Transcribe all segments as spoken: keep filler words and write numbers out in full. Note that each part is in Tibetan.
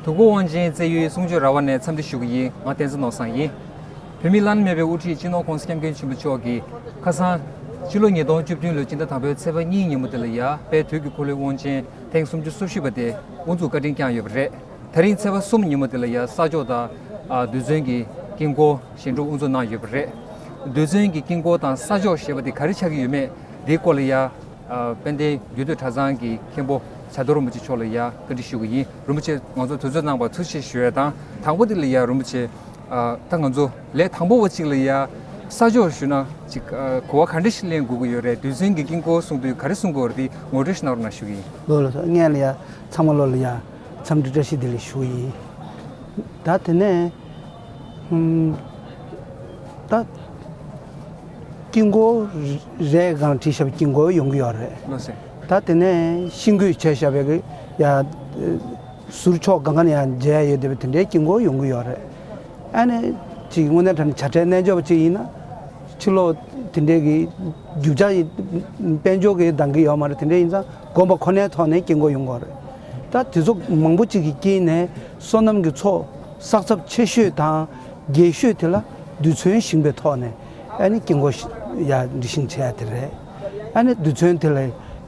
འདུ་འགོད་དབང་ཆེན་བཙན་ཡུལ་གསུང་ཆོས་ར་བ་ནས་འཚམས་འདྲི་ཞུ་གི་ཡིན། ང་བསྟན་འཛིན་ནོར་བཟང་ཡིན། བོད་མིའི་བླ་ན་མེད་པའི་དབུ་ཁྲིད་སྤྱི་ནོར་༸གོང་ས་༸སྐྱབས་མགོན་ཆེན་པོ་མཆོག་གིས་ཁ་སང་ཕྱི་ལོ་ཉིས་སྟོང་བཅུ་བདུན་ལོའི་སྤྱི་ཟླ་དང་པོའི་ཚེས་པ་གཉིས་ཉིན་མོ་དེ་ལ་ཡ་དཔལ་དུས་ཀྱི་འཁོར་ལོའི་དབང་ཆེན་ཐེངས་སུམ་ཅུ་སོ་བཞི་པ་དེ་དབུ་འཛུགས་བཀའ་དྲིན་བསྐྱངས་ཡོད་པ་རེད། དེ་རིང་ཚེས་པ་གསུམ་ཉིན་མོ་དེ་ལ་ཡ་ས་ཕྱོགས་དང་རྡུལ་ཚོན་གྱི་དཀྱིལ་འཁོར་བཞེངས་གྲུབ་དབུ་འཛུགས་གནང་ཡོད་པ་རེད། རྡུལ་ཚོན་གྱི་དཀྱིལ་འཁོར་དང་ས་ཕྱོགས་ཞེས་པ་དེ་ག་རེ་ཆགས་ཀྱི་ཡོད་མེད་དེའི་སྐོར་ལ་ཡ། དཔལ་ལྡན་རྒྱུད་སྟོད་གྲྭ་ཚང་གི་མཁན་པོ་བྱ་རྡོར་རིན་པོ་ཆེ་མཆོག་ལ་ཡ་བཀའ་འདྲི་ཞུ་གི་ཡིན། རིན་པོ་ཆེ་ང་ཚོ་དུས་ཚོད་གནང་བར་ཐུགས་རྗེ་ཆེ་ཞུ་ཡས་དང་། དང་པོ་དེ་ལ་ཡ་རིན་པོ་ཆེ། ད་ང་ཚོ་ལས་དང་པོ་བ་གཅིག་ལ་ཡ་ས་ཕྱོགས་ཞུ་ན་ཅིག་གོ་བ་ག་འདྲ་ཞིག་ལེན་དགོས་ཀྱི་ཡོད་རེད། རྡུལ་ཚོན་གྱི་དཀྱིལ་འཁོར་གསུང་དུས་ག་རེ་གསུང་དགོས་རེད། དེ་ངོ་སྤྲོད་ཞིག་གནང་རོགས་གནང་ཞུ་གི་ཡིན། ལོ་ལ་སོ་སྔོན་ལ་ཡ་ཚང་མ་ལོ་ལ་ཡ་འཚམས་འདྲི་བཀྲ་ཤིས་བདེ་ལེགས་ཞུ་གི་ཡིན། ད་དེ་ནས་ཧུམ། ད་དཀྱིལ་འཁོར་རེ་གང་བྲིས་བཞག་པའི་དཀྱིལ་འཁོར་ཡོང་གི་ཡོད་རེད། ལགས་སེ། ད་དེ་ནས་ཤིང་བརྐོས་བྱས་བཞག་པའི་ཡ་ཟུར་ཕྱོགས་སྒང་ག་ནས་ཡང་མཇལ་ཡ་ཡོད་བསྡད་པའི་དེ་འདྲའི་དཀྱིལ་འཁོར་ཡོང་གི་ཡོད་རེད། ཨ་ནི་ཅིག་དངོས་གནས་དྲང་གནས་བྱ་བྲལ་རྣལ་འབྱོར་པ་ཅིག་ཡིན་ན་ཕྱི་ལོགས་དེ་འདྲའི་གི་རྒྱུ་ཆ་དཔལ་འབྱོར་གི་འདང་གི་ཡོད་མ་རེད། དེ་འདྲ་ཡིན་ཙང་སྒོམ་པ་ཁོ་ནའི་ཐོག་ནས་དཀྱིལ་འཁོར་ཡོང་གི་ཡོད་རེད། ད་དེ་ཚོ་མང་པོ་ཅིག་གི་དཀྱིལ་ནས་བསོད་ནམས་ཀྱི་ཚོགས་བསགས་ཚབས་ཆེ་ཤོས་དང་། རྒྱས་ཤོས་དེ་ལ་རྡུལ་ཚོན་བཞེངས་པའི་ཐོག་ནས་ཨ་ནི་དཀྱིལ་འཁོར་ཞིག་ཡར་འབྲི་བཞེངས་བྱས་ཡ་དེ་རེད། ཨ་ནི་རྡུལ་ཚོན་དེ་ལ་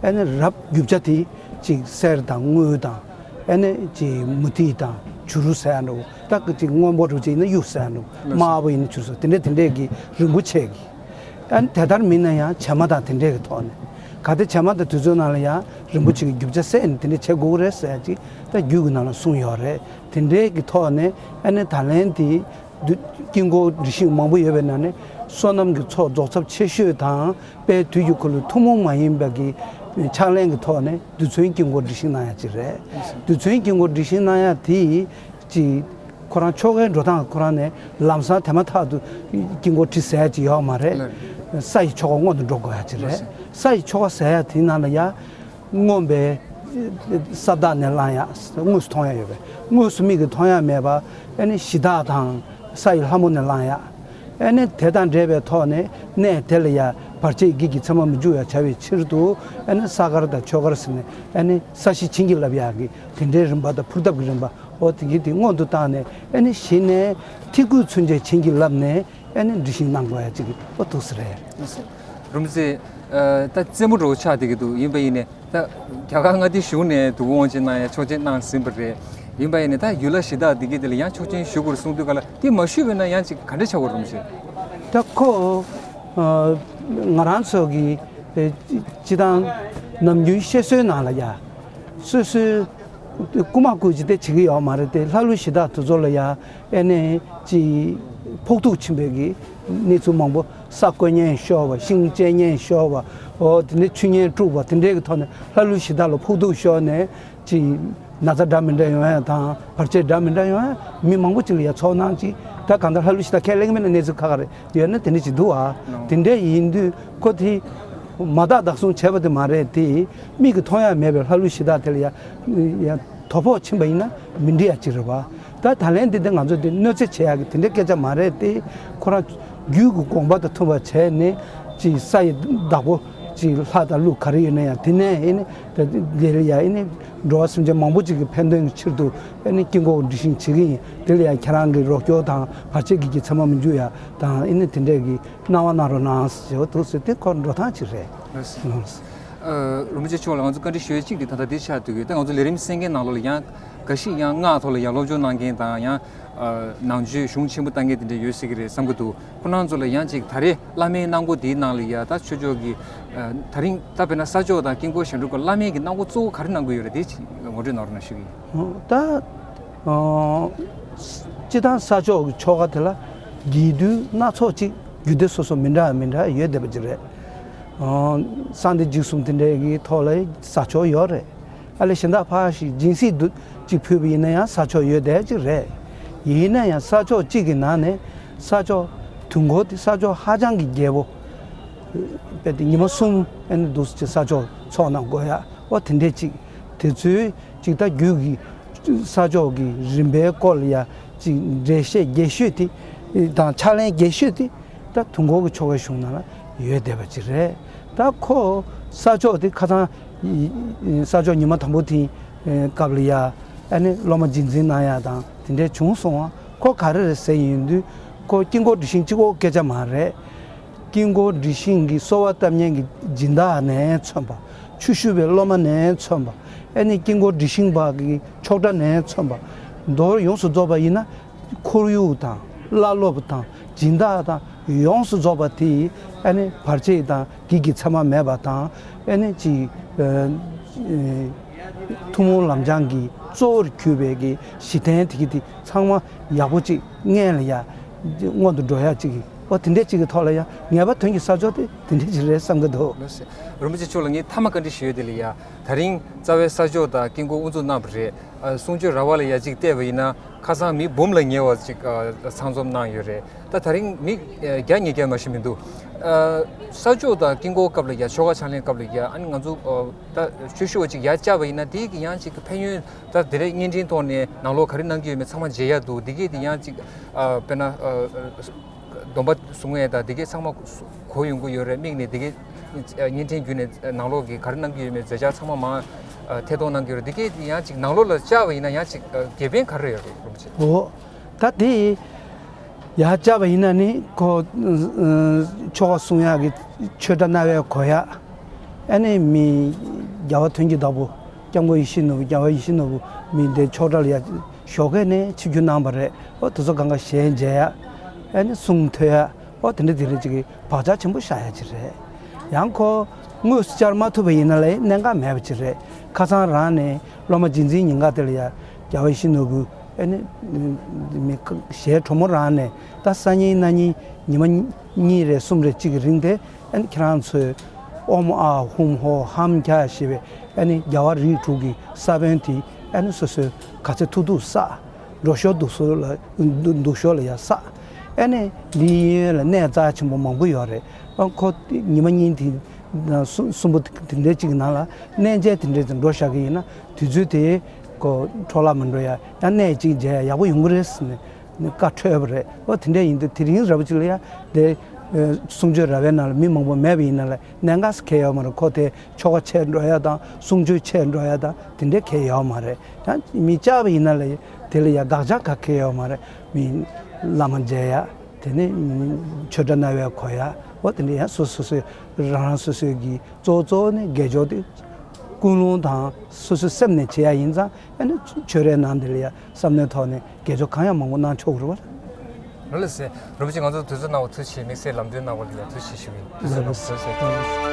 ཨ་ནི་རབ་རྒྱུ་ཆ་དེ་ཅིག་གསེར་དང་དངུལ་དང་ཨ་ནི་ཅིག་མུ་ཏིག་དང་བྱུ་རུ་ཟེར་ཡ་འདྲ་བོ། ད་ཅིག་སྔོན་པོ་འདྲ་བོ་ཅིག་ཡིན་ན་གཡུ་ཟེར་ཡ་འདྲ་བོ། དམར་པོ་ཡིན་ན་བྱུ་རུ་ཟེར། དེ་འདྲས་དེ་འདྲས་ཀྱི་རིན་པོ་ཆེ་གི། ཨ་ནི་དེ་ལྟར་མིན་ན་ཡང་བྱེ་མ་དང་དེ་འདྲས་ཀྱི་ཐོག་ནས། གལ་ཏེ་བྱེ་མ་དང་དུས་ཚོད་ནང་ལ་ཡང་རིན་པོ་ཆེ་གི་རྒྱུ་ཆ་བསྲེས་ནས་དེ་འདྲས་བྱེད་དགོས་ཀྱི་རེད་ཟེར་ཡ་ཅིག་ད་རྒྱུད་ཀྱི་ནང་ལ་གསུངས་ཡོད་རེད། དེ་འདྲས་ཀྱི་ཐོག་ནས་ཨ་ནི་ད་ལན་དེ། དཀྱིལ་འཁོར་འབྲི་བཞེངས་མང་པོ་ཡོད་པའི་ནང་ནས་བསོད་ནམས་ཀྱི་ཚོགས་རྫོགས་ཚབས་ཆེ་ཤོས་དང་དཔལ་དུས་ཀྱི་འཁོར་ལོའི་ཐུན་མོང་མ་ཡིན་པ་གི་ཕྱག་ལེན་གྱི་ཐོག་ནས་རྡུལ་ཚོན་དཀྱིལ་འཁོར་འབྲི་བཞེངས་གནང་ཡ་ཅིག་རེད། རྡུལ་ཚོན་དཀྱིལ་འཁོར་འབྲི་བཞེངས་གནང་ཡ་དེ་ཅིག་ཁོ་རང་ཆོ་གའི་འགྲོ་སྟངས་ཁོ་རང་ནས་ལམ་སང་དེ་མ་ཐག་ཏུ་དཀྱིལ་འཁོར་བྲིས་ཟེར་ཡ་ཅིག་ཡོད་མ་རེད། ལགས། ས་ཡི་ཆོ་ག་སྔོན་དུ་འགྲོ་དགོས་ཡ་ཅིག་རེད། ལགས་སོ། ས་ཡི་ཆོ་ག་ཟེར་ཡ་དེའི་ནང་ལ་ཡ། མངོན་པའི་ས་བདག་ནས་བླང་ཡ། དངོས་སུ་མཐོང་ཡ་ཡོད་པས་དངོས་སུ་མིག་གིས་མཐོང་ཡ་མེད་པ། ཨ་ནི་གཞི་བདག་དང་ས་ཡི་ལྷ་མོ་ནས་བླང་ཡ། ཨ་ནི་དེ་དང་འབྲེལ་བའི་ཐོག་ནས་གནས་དེ་ལ་ཡ་བར་ཆད་བགེགས་ཀྱི་མཚན་མ་མི་འཇུག་ཡ་བྱ་བའི་ཕྱིར་དུ། ཨ་ནི་ས་དཀར་དང་ཆོས་དཀར་ཟེར་ནས་ཨ་ནི་ས་གཞི་བྱིན་གྱིས་བརླབས་ཡ་གི་དེ་འདྲའི་རིམ་པ་དང་ཕུར་ཐབས་ཀྱི་རིམ་པ། འོ་དེ་གི་དེ་སྔོན་དུ་བཏང་ནས་ཨ་ནི་གཞི་ནས་ཐིག་སྐུད་ཚུན་ཆད་བྱིན་གྱིས་བརླབས་ནས། ཨ་ནི་འབྲི་བཞེངས་གནང་དགོས་ཡ་གཅིག་གི་ཨོ་ཐུགས་སུ་རེད། རུམ་ཚེ། ད་རྩེད་མོ་འདྲ་བོ་ཆགས་བསྡད་ཀྱི་འདུག་ཡིན་པ་ཡིན་ནའི་ད་རྒྱ་གར་མངའ་སྡེ་གཞུང་ནས་འདུ་འགོད་དབང་ཆེན་གནང་ཡ་ཆོག་མཆན་གནང་ཟིན་པ་རེད། ཡིན་པ་ཡིན་ནའི་ད་ཡུལ་ལྷ་གཞི་བདག་འདི་གའི་དེ་ལ་ཡང་ཆོག་མཆན་ཞུ་དགོས་རེད་གསུངས་དུས་ག་ལ་དེ་མ་ཞུས་པ་ཡིན་ན་ཡང་ཅིག་ག་འདྲ་ཆགས་དགོས་རུམ་ཞེས། ད་ཁོ་ང་རང་ཚོ་གི་སྤྱི་བཏང་ནམ་རྒྱུན་བཤད་སྲོལ་ནང་ལ་ཡ་སོ་སོའི། རྐུ་མ་རྐུ་ཅིག་དེ་བྱེད་ཀྱི་ཡོད་མ་རེད་དེ། ལྷ་ཀླུ་གཞི་བདག་དེ་ཚོ་ལ་ཡ་ཨེ་ནས་ཅིག་ཕོག་ཐུག་ཕྱིན་པའི་གི་གནས་ཚུལ་མང་པོ། ས་བརྐོ་མཁན་ཤོར་བ། ཤིང་བཅད་མཁན་ཤོར་བ། འོ་དེ་འདྲའི་ཆུ་གཉན་དཀྲུགས་པ་དེ་འདྲའི་གི་ཐོག་ནས་ལྷ་ཀླུ་གཞི་བདག་ལ་ཕོག་ཐུག་ཤོར་ནས་ཅིག་ན་ཚ་འདྲ་མི་འདྲ་ཡོང་ཡ་དང་བར་ཆད་འདྲ་མི་འདྲ་ཡོང་ཡ། མི་མང་པོ་ཅིག་ལ་ཡ་ཚོར་སྣང་ཅིག་ད་གང་ལྟར་ལྷ་ཀླུ་གཞི་བདག་ཁས་ལེན་གྱི་མེད་ན་གནས་ཚུལ་ཁག་ཁག་རེད། ཡོད་ན་དེ་འདྲ་ཅིག་འདུག་ཨ། དེ་འདྲ་ཡིན་དུས་ཁོ་དེ་མ་བརྟག་བརྟག་གསུང་བྱས་པ་དེ་མ་རེད་དེ། མིག་གིས་མཐོང་ཡ་མེད་པའི་ལྷ་ཀླུ་གཞི་བདག་དེ་ལ་ཡ། ཡ། དོ་ཕོག་ཕྱིན་པ་ཡིན་ན་མི་འགྲིག་ཡ་གཅིག་རེད་བ། ད་ད་ལན་འདི་འདི་ང་ཚོ་འདི་གནོད་འཚེ་བྱེད་ཡ་གི་དེ་འདྲའི་སྐད་ཆ་མ་རེད་དེ། ཁོ་རང་རྒྱུད་ཀྱི་དགོངས་པ་དང་མཐུན་པ་བྱས་ནས་ཅིག་ས་ཡི་བདག་པོ་ཅིག་ལྷ་དང་ཀླུ་ག་རེ་ཡོད་ན་ཡང་དེ་ནས་ཨེ་ནི་དེ་ལ་ཡ་ཨེ་ནི་འགྲོ་བ་སེམས་ཅན་མང་པོ་ཅིག་གི་ཕན་དོན་གྱི་ཕྱིར་དུ་ཨེ་ནི་དཀྱིལ་འཁོར་འབྲི་བཞེངས་བྱེད་ཀྱི་ཡིན། དེ་ལ་ཡ་ཁྱེད་རང་གི་རོགས་སྐྱོར་དང་བར་ཆད་ཀྱི་གི་མཚན་མ་མི་འཇུག་ཡ་དང་ཨེ་ནི་དེ་འདྲས་ཀྱི་གནང་བ་གནང་རོགས་གནང་ཞེས་པ་འདུག་ཟེར་དེ་ཁོ་འགྲོ་སྟངས་ཅིག་རེད། རིན་པོ་ཆེ་མཆོག་ལ་ང་ཚོ་བཀའ་འདྲི་ཞུ་ཡས་གཅིག་དེ་ད་ལྟ་འདི་ཆགས་འདུག་གི། ད་ང་ཚོ་ལས་རིམ་གསན་མཁན་ནང་ལོགས་ལ་ཡང་འགའ་ཞིག་ཡང་སྔགས་ཐོག་ལ་ཡང་སློབ་སྦྱོང་གནང་མཁན་དང་ཡང་ནང་ཆོས་གཞུང་ཆེན་པོ་བལྟ་མཁན་དེ་འདྲ་ཡོད་སྲིད་ཀྱི་རེད་བསམ་གྱི་འདུག་ཁོ་རང་ཚོ་ལ་ཡང་ཅིག་ད་རེས་བླ་མའི་གནང་སྒོ་འདིའི་ནང་ལ་ཡ་ད་ཆོས་ཕྱོགས་ཀྱི་ད་རིང་ད་དཔེར་ན་ས་ཕྱོགས་དང་དཀྱིལ་འཁོར་བཞེངས་གྲུབ་སྐོར་བླ་མའི་གི་གནང་སྒོ་གཙོ་བོ་ག་རེ་གནང་གི་ཡོད་རེད། དེ་ཅིག་ངོ་སྤྲོད་གནང་རོགས་གནང་ཞུ་གི་ཡིན། ད་སྤྱི་བཏང་ས་ཕྱོགས་ཀྱི་ཆོ་ག་དེ་ལ་དགེ་འདུན་སྣ་ཚོགས་ཅིག་རྒྱུད་སྡེ་སོ་སོ་མི་འདྲ་མི་འདྲ་ཡོད་བསྡད་པ་ཅིག་རེད། གསང་བདེ་འཇིགས་གསུམ་དེ་འདྲའི་གི་ཐོག་ལ་ས་ཕྱོགས་ཡོད་རེད། ཨ་ལས་གཞན་དག་ཕར་ཞིག་སྦྱིན་སྲེག་དུ་ཅིག་ཕུལ་བ་ཡིན་ན་ཡང་ས་ཕྱོགས་ཡོད་བསྡད་ཅིག་རེད། ཡིན་ན་ཡང་ས་ཕྱོགས་གཅིག་གི་ནང་ནས་ས་ཕྱོགས་དུས་འཁོར་དེ་ས་ཕྱོགས་ཧ་ཅང་གི་རྒྱས་པོ། དཔེ་དེ་ཉི་མ་གསུམ་ཨེ་ནི་འདུག་སེ་ཅིག་ས་ཕྱོགས་ཚོགས་གནང་དགོས་ཡ། ཨོ་དེ་འདྲས་ཅིག་དེ་ཚོའི་ཅིག་ད་རྒྱུད་ཀྱི་ས་ཕྱོགས་ཀྱི་རིམ་པའི་སྐོར་ལ་ཡ་ཅིག་འགྲེལ་བཤད་རྒྱས་ཤོས་དེ་དང་ཕྱག་ལེན་རྒྱས་ཤོས་དེ་ད་དུས་འཁོར་གྱི་ཆོ་གའི་གཞུང་ནང་ལ་ཡོད་བསྡད་པ་ཅིག་རེད། ད་ཁོ་ས་ཕྱོགས་དེ་ཁ་སང་ས་ཕྱོགས་ཉི་མ་དང་པོ་དེའི་སྐབས་ལ་ཡ་ ཨ་ནི་སློབ་མ་རྗེས་འཛིན་གནང་ཡག་དང་དེ་འདྲས་བྱུང་སོང་བ། ཁོ་ག་རེ་རེད་ཟེར་ཡིན་དུས་ཁོ་དཀྱིལ་འཁོར་འབྲི་ཤིང་གཅིག་པོ་སྐད་ཆ་མ་རེད། དཀྱིལ་འཁོར་འབྲི་ཤིང་གི་གསོལ་བ་བཏབ་མཁན་གྱི་སྦྱིན་བདག་ནས་མཚོན་པ། ཆོས་ཞུ་བའི་སློབ་མ་ནས་མཚོན་པ། ཨ་ནི་དཀྱིལ་འཁོར་འབྲི་ཤིང་པ་གི་ཆོག་གྲྭ་ནས་མཚོན་པ། མདོར་ཡོངས་སུ་རྫོགས་པ་ཡིན་ན་ཁོར་ཡུག་དང་བླ་སློབ་དང་སྦྱིན་བདག་དང་ཡོངས་སུ་རྫོགས་པ་དེ་ཨ་ནི་བར་ཆད་དང་བགེགས་ཀྱི་མཚན་མ་མེད་པ་དང་། ཨ་ནི་ཅིག་ཨ་ཨ་ཐུན་མོང་ལམ་སྦྱང་གི་གཙོ་བོར་གྱུར་པའི་གི་གཞི་རྟེན་དེ་གི་དེ་ཚང་མ་ཡག་པོ་ཅིག་སྔོན་ལ་ཡ་སྔོན་དུ་འགྲོ་ཡག་ཅིག་གི་འོ་དེ་འདྲས་ཅིག་གི་ཐོག་ལ་ཡ་ངེས་པ་དོན་གྱི་ས་ཕྱོགས་དེ་དེ་འདྲས་ཅིག་རེད་བསམ་གི་འདུག། ལགས་སོ། རིན་པོ་ཆེ་མཆོག་ལ་ངས་མཐའ་མ་བཀའ་འདྲི་ཞུ་ཡས་དེ་ལ་ཡ། དེ་རིང་རྩ་བའི་ས་ཕྱོགས་དང་དཀྱིལ་འཁོར་དབུ་འཛུགས་གནང་བ་རེད། ཨ་གསུང་ཆོས་ར་བ་ལ་ཡ་གཅིག་བལྟས་པ་ཡིན་ན་ཁ་སང་མི་འབུམ་ལ་ཉེ་བ་ཅིག་ཨ་ཚང་འཛོམས་གནང་ཡོད་རེད། ད་དེ་རིང་མི་ཨ་བརྒྱ་ཉིས་བརྒྱ་མ་ཤི་མི་འདུག། ཨ་ས་ཕྱོགས་དང་དཀྱིལ་འཁོར་སྐབས་ལ་ཡ་ཆོ་ག་ཕྱག་ལེན་སྐབས་ལ་ཡ་ཨ་ནི་ང་ཚོ་ཨ་ད་ཆོས་ཞུ་བ་ཅིག་ཡར་བཅར་བ་ཡིན་ན་དེའི་གི་ཡང་ཅིག་གི་ཕན་ཡོན་ད་དེ་རིང་བརྙན་འཕྲིན་ཐོག་ནས་ནང་ལོགས་ག་རེ་གནང་གི་ཡོད་མེད་ཚང་མ་མཇལ་ཡ་འདུག། འདི་གས་དེ་ཡང་ཅིག་ཨ་དཔེར་ན་ཨ་སྡོམ་པ་སྲུང་ཡས་དང་འདི་གས་ཚང་མ་གོ་ཡོང་གི་ཡོད་རེད། དམིགས་ནས་འདི་གས་བརྙན་འཕྲིན་བརྒྱུད་ནས་ནང་ལོགས་ཀྱི་ག་རེ་གནང་གི་ཡོད་མེད་མཛད་འཆར་ཚང་མ་མར་ཨ་ཐད་གཏོང་གནང་གི་ཡོད་རེད། འདི་གས་དེ་ཡང་ཅིག་ནང་ལོགས་ལ་བཅར་བ་ཡིན་ན་ཡང་ཅིག་ཨ་དགེ་ཕན་ག་རེ་ཡོད་རེད་རིན་པོ་ཆེ། འོ། ད་དེ་ཡར་བཅར་བ་ཡིན་ན་ནི་ཁོ་ཨ་ཆོ་ག་གསུང་ཡག་གི་ཆོས་གྲྭ་རྣ་བས་གོ་ཡག། ཨ་ནི་མི་རྒྱལ་བ་དོན་གྱི་བདག་པོ་སྐྱབས་མགོན་ཡིད་བཞིན་ནོར་བུ། རྒྱལ་བ་ཡིད་བཞིན་ནོར་བུ་མི་འདི་ཆོག་གྲྭ་ལ་ཡ་ཞོགས་ཀས་ནས་ཆིབས་བསྒྱུར་གནང་བ་རེད། ཨོ་དེ་ཚོ་གང་ག་ཞལ་མཇལ་ཡག། ཨ་ནི་གསུང་ཐོས་ཡག། ཨོ་དེ་འདྲ་དེ་རིགས་ཅིག་གི་བག་ཆགས་ཆེན་པོ་བཞག་ཡག་ཅིག་རེད། ཡང་ཁོ་དངོས་སུ་བཅར་མ་ཐུབ་པ་ཡིན་ན་ལས་གནད་འགག་མེད་པ་ཅིག་རེད། ཁ་སང་རང་ནས་སློབ་མ་རྗེས་འཛིན་ཉིན་འགའ་དེ་ལ་ཡ་རྒྱལ་བ་ཡིད་བཞིན་ནོར་བུ་ཨ་ནི་མི་ཞལ་དྲོན་མོ་རང་ནས་ད་སང་ཉིན་གནངས་ཉིན་ཉི་མ་གཉིས་རེ་གསུམ་རེ་གཅིག་གི་རིང་དེ་ཨ་ནི་ཁྱེད་རང་ཚོས་ཨོཾ་ཨཱཿཧཱུྃ་ཧོ་ཧཾ་ཛྙཱ་ཞེས་པའི་ཨ་ནི་རྒྱལ་བ་རིགས་དྲུག་གི་ས་བོན་དེ་ཨ་ནི་སོ་སོའི་ག་ཚོད་ཐུབ་ཐུབ་བསགས། འགྲོ་ཞོར་འདུག་ཞོར་ལ་འདུག་ཞོར་ལ་ཡ་བསགས། ཨ་ནི་འདི་གཡས་གཡོན་ལ་གནས་རྩ་ཆེན་པོ་མང་པོ་ཡོད་རེད། ཨ་ཁོ་ཉི་མ་གཉིས་དེ་གསུམ་གསུམ་པོ་དེ་འདྲའི་གཅིག་གི་ནང་ལ་གནས་མཇལ་དེ་འདྲའི་ཅིག་འགྲོ་བཞག་གི་ཡིན་ན་དུས་ཚོད་དེ་ཁོ་འཕྲོ་བརླག་མི་འགྲོ་ཡ། ཡང་གནས་གཅིག་མཇལ་ཡ་ཡག་པོ་ཡོང་གི་རེད་ཟེར་ནས་བཀའ་འཁྲོལ་བ་རེད། ཨོ་དེ་འདྲ་ཡིན་དུས་དེ་རིང་ར་བ་ཅིག་ལ་ཡ་དེ་གསུང་ཆོས་ར་བའི་ནང་ལ་མི་མང་པོ་མེད་པ་ཡིན་ན་ལ་གནད་འགག་གལ་ཡོད་མ་རེད། ཁོ་དེ་ཆོ་ག་ཆད་འགྲོ་ཡ་དང་གསུང་ཆོས་ཆད་འགྲོ་ཡ་དང་དེ་འདྲ་གལ་ཡོད་མ་རེད། ཡང་མི་བཅར་བ་ཡིན་ན་ལ་དེ་ལ་ཡ་དགག་བྱ་ག་གལ་ཡོད་མ་རེད། མི་བླ་མ་མཇལ་ཡ། དེ་ནས་ཆོས་གྲྭ་རྣ་བས་གོ་ཡ། འོ་དེ་འདྲ་ཡང་སོ་སོ་སོའི་རང་རང་སོ་སོའི་གི་གཙོ་བོ་གཙོ་བོ་ནི་དགེ་སྦྱོར་དེ་ཀུན་སློང་དང་སོ་སོའི་སེམས་ནས་བྱེད་ཡ་ཡིན་ཙང་ཨ་ནི་ཆོས་རའི་ནང་དེ་ལ་ཡ་བསམ་བློའི་ཐོག་ནས་དགེ་སྦྱོར་གང་ཡང་མང་པོ་གནང་ཆོག་གི་རེད་བ། ལགས་སེ། རིན་པོ་ཆེ་ང་ཚོ་དུས་ཚོད་གནང་བ་ཐུགས་རྗེ་ཆེ། དམིགས་བསལ་ལམ་སྟོན་གནང་བ་ལ་ཡ་ཐུགས་རྗེ་ཆེ་ཞུ་གི་ཡིན། ལགས་སེ། ཐུགས་རྗེ་ཆེ།